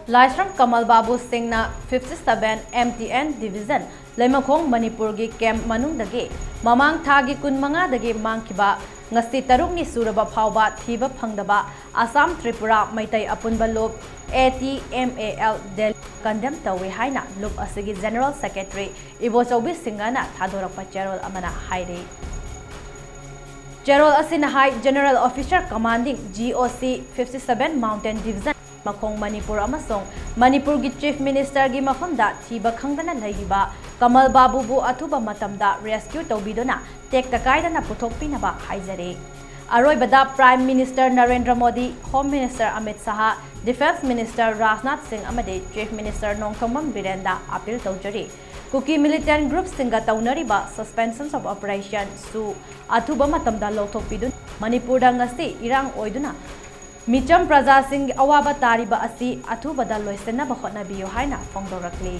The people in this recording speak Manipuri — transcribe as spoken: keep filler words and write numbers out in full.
ꯂꯥꯏꯁ꯭ꯔꯝ ꯀꯃꯜ ꯕꯥꯕꯨ ꯁꯤꯡꯅ fifty seven M T N Division, ꯂꯩꯃꯈꯣꯡ, ꯃꯅꯤꯄꯨꯔꯒꯤ camp ꯃꯅꯨꯡꯗꯒꯤ ꯃꯃꯥꯡ ꯊꯥꯒꯤ ꯀꯨꯟꯃꯉꯥꯗꯒꯤ ꯃꯥꯡꯈꯤꯕ ꯉꯁꯤ ꯇꯔꯨꯛꯅꯤ ꯁꯨꯔꯕ ꯐꯥꯎꯕ ꯊꯤꯕ ꯐꯪꯗꯕ ꯑꯁꯥꯝ ꯇ꯭ꯔꯤꯄꯨꯔꯥ ꯃꯩꯇꯩ ꯑꯄꯨꯟꯕ ꯂꯨꯞ, A T M A L Delhi, condemn ꯇꯧꯏ ꯍꯥꯏꯅ ꯂꯨꯞ ꯑꯁꯤꯒꯤ General Secretary ꯏꯕꯣꯆꯧꯕꯤ ꯁꯤꯡꯍꯅ ꯊꯥꯗꯣꯔꯛꯄ ꯆꯦꯔꯣꯜ ꯑꯃꯅ ꯍꯥꯏꯔꯤ꯫ ꯆꯦꯔꯣꯜ ꯑꯁꯤꯅ ꯍꯥꯏ, General Officer Commanding G O C fifty seven Mountain Division, ꯃꯈꯣꯡ, ꯃꯅꯤꯄꯨꯔ ꯑꯃꯁꯨꯡ ꯃꯅꯤꯄꯨꯔꯒꯤ Chief Ministerꯒꯤ ꯃꯐꯝꯗ ꯊꯤꯕ ꯈꯪꯗꯅ ꯂꯩꯔꯤꯕ ꯀꯃꯜ ꯕꯥꯕꯨꯕꯨ ꯑꯊꯨꯕ ꯃꯇꯝꯗ rescue ꯇꯧꯕꯤꯗꯨꯅ ꯇꯦꯛꯇ ꯀꯥꯏꯗꯅ ꯄꯨꯊꯣꯛꯄꯤꯅꯕ ꯍꯥꯏꯖꯔꯤ꯫ ꯑꯔꯣꯏꯕꯗ Prime Minister Narendra Modi, Home Minister Amit Shah, Defence Minister Rajnath ꯁꯤꯡ ꯑꯃꯗꯤ Chief Minister ꯅꯣꯡꯊꯣꯝꯕꯝ ꯕꯤꯔꯦꯟꯗ appeal ꯇꯧꯖꯔꯤ꯫ ꯀꯨꯀꯤ militant groupꯁꯤꯡꯒ ꯇꯧꯅꯔꯤꯕ suspension of operationꯁꯨ ꯑꯊꯨꯕ ꯃꯇꯝꯗ ꯂꯧꯊꯣꯛꯄꯤꯗꯨꯅ ꯃꯅꯤꯄꯨꯔꯗ ꯉꯁꯤ ꯏꯔꯥꯡ ꯑꯣꯏꯗꯨꯅ ꯃꯤꯆꯝ ꯄ꯭ꯔꯖꯥꯁꯤꯡꯒꯤ ꯑꯋꯥꯕ ꯇꯥꯔꯤꯕ ꯑꯁꯤ ꯑꯊꯨꯕꯗ ꯂꯣꯏꯁꯤꯟꯅꯕ ꯍꯣꯠꯅꯕꯤꯌꯨ ꯍꯥꯏꯅ ꯐꯣꯡꯗꯣꯔꯛꯂꯤ꯫